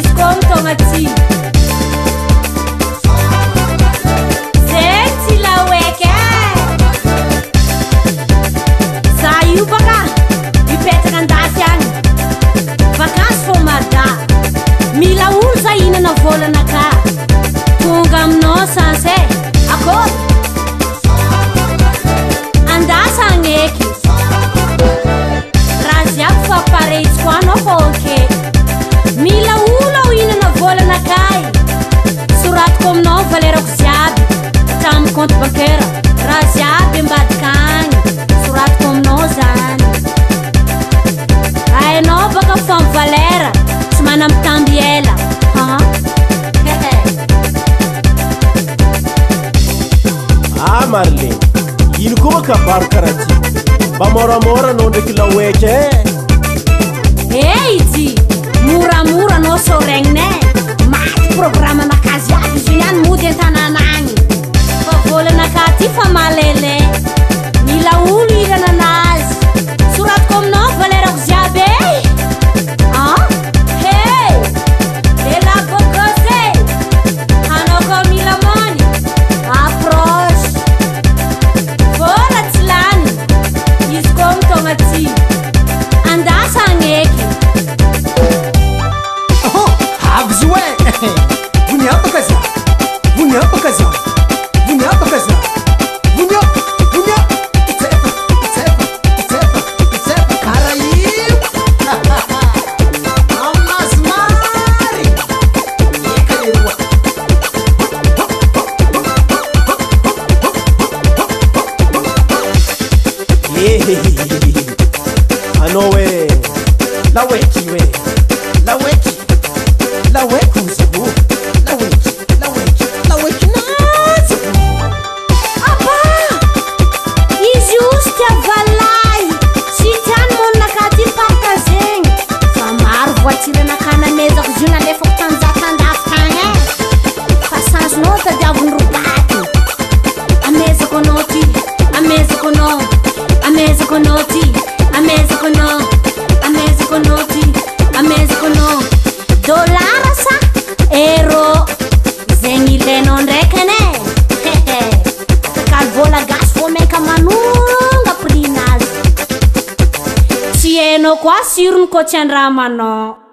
Izy koa mitôgna aty. Zegny tsy laoeky e! Za io baka mipetraka andafy agny, vakansy fô Mada. Mila olo za hihinana vôlanakà. Tonga aminao sans e! Akôry? Andasa agneky. Raha ziaby fa pare izy koa anao fa ok. Mila olo aho hihinana vôlanakay. Soratiko aminao valerako ziaby hatramin'ny compte bancaire. Raha ziaby ambadika agny soratiko aminao zany. Hainao baka fa ny valera tsy manambitamby ela han. Hehe. Ah Marlene, ino koa ma kabaro karaha ty? Mba môramôra anao ndraiky laoeky eh! Eh ity, moramora anao sao regniny eh! Maty programme anakahy jiaby izy io niany mody an-tanàna agny. Fa vôlanakahy aty fa malele, mila olo hirana anazy. Soratiko aminao valerako jiaby eh! An! Hey! Lehilahy beau gosse eh! Anao koa mila money, approche. Vola tsy lany, izy koa mitôgna aty. Andasa agneky. Avy zo e! Voniapaka za, voniapaka za, voniapaka za, vonia, vonia, tsefa, tsefa, tsefa, tsefa, karaha io! Aminazy marigny! Eka leroa! Ehehehehe Anao e! Laoeky io e! Laoeky! Laoeky ozy ô! Laoeky! Laoeky! Laoeky nazy ô! Aba! Izy io sy tia valahy sy tiany monina ty partagegny fa maro voiture anakahy namezako izy io nalefako tanjaka andafy tagny e! Fa sanzinao tadiaviny robaky amezako anao ty amezako anao amezako anao ty amezako anao amezako anao ty amezako anao dolara sa euro zegny ilainao ndraiky ane hehe takalo vola gasy vao mainka manonga prix-nazy tsy hainao koa sirony koa tsy andramanao.